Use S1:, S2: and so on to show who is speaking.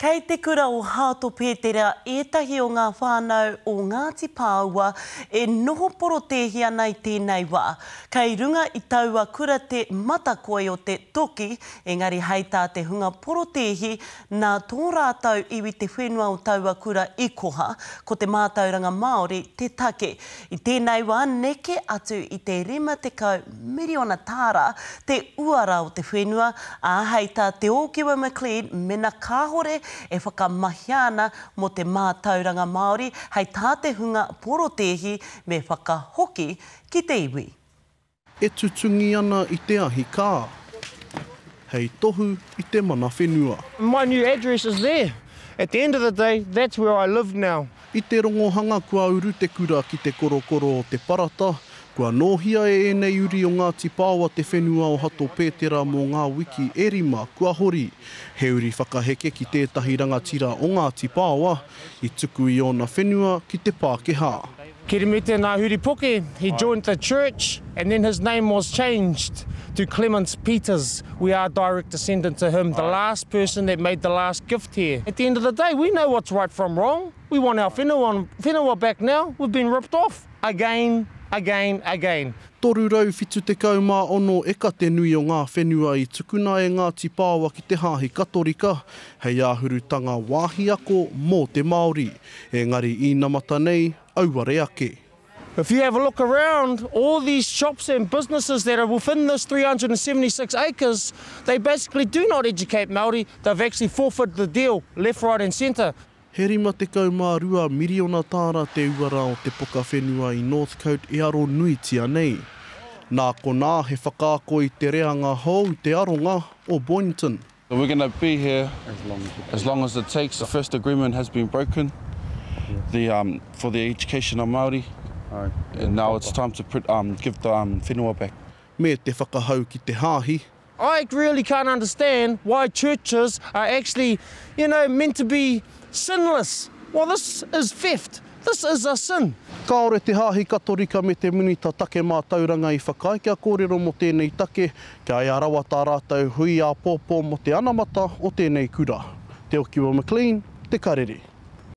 S1: Kei te kura o Hāto Pētera ētahi o ngā whānau o Ngāti Pāoa e noho porotēhi ana i tēnei wā. Kei runga i taua kura te matakoi o te toki, engari hei tā te hunga porotēhi, nā tō rātou iwi te whenua o taua kura i koha, ko te mātauranga Māori te take. I tēnei wā, neke atu i te 50 miriona tāra te uara o te whenua, ā, hei tā Te Ōkiwa McLean, mena kāhore e whakamahia ana mō te mātauranga Māori, hei tā te hunga porotēhi me whakahoki ki te iwi.
S2: E tutungi ana i te ahi kā. Hei tohu i te mana whenua.
S3: My new address is there. At the end of the day, that's where I live now.
S2: I te rongohanga kua uru te kura ki te korokoro o Te Parata, kua nōhia e ēnei uri o Ngāti Paoa te whenua o Hato Pētera mō ngā wiki e rima kua hori. He uri whakaheke ki tētahi rangatira o Ngāti Paoa, i tuku i ōna whenua ki te Pākehā.
S3: Kiremete Ngahuripoke, he joined the church and then his name was changed to Clements Peters. We are direct descendant to him, the last person that made the last gift here. At the end of the day, we know what's right from wrong. We want our whenua, whenua back now. We've been ripped off again, again, again.
S2: 376 eka te nui o ngā whenua i tukuna e Ngāti Pāoa ki te Hāhi Katorika hei āhurutanga wāhi ako mō te Māori. Engari īnamata nei, auare ake.
S3: If you have a look around, all these shops and businesses that are within this 376 acres, they basically do not educate Māori, they've actually forfeited the deal, left, right and centre.
S2: He 52 miriona tāra te uara o te poka whenua i Northcote e aro nuitia nei. Nā konā he whakaako i te reanga hou te aronga o Boynton.
S4: We're going to be here as long as it takes. The first agreement has been broken the, um, for the education of Māori. And now it's time to put, um, give the um, whenua back.
S2: Me te whakahau ki te hāhi.
S3: I really can't understand why churches are actually, you know, meant to be sinless. Well, this is theft. This is a sin.
S2: Kāore te Hāhi Katorika me te Minita Take Mātauranga i whakaae kia kōrero mō tēnei take, kia ea rawa tā rātou hui āpōpō mō te anamata o tēnei kura. Te Okiwa McLean, Te Karere.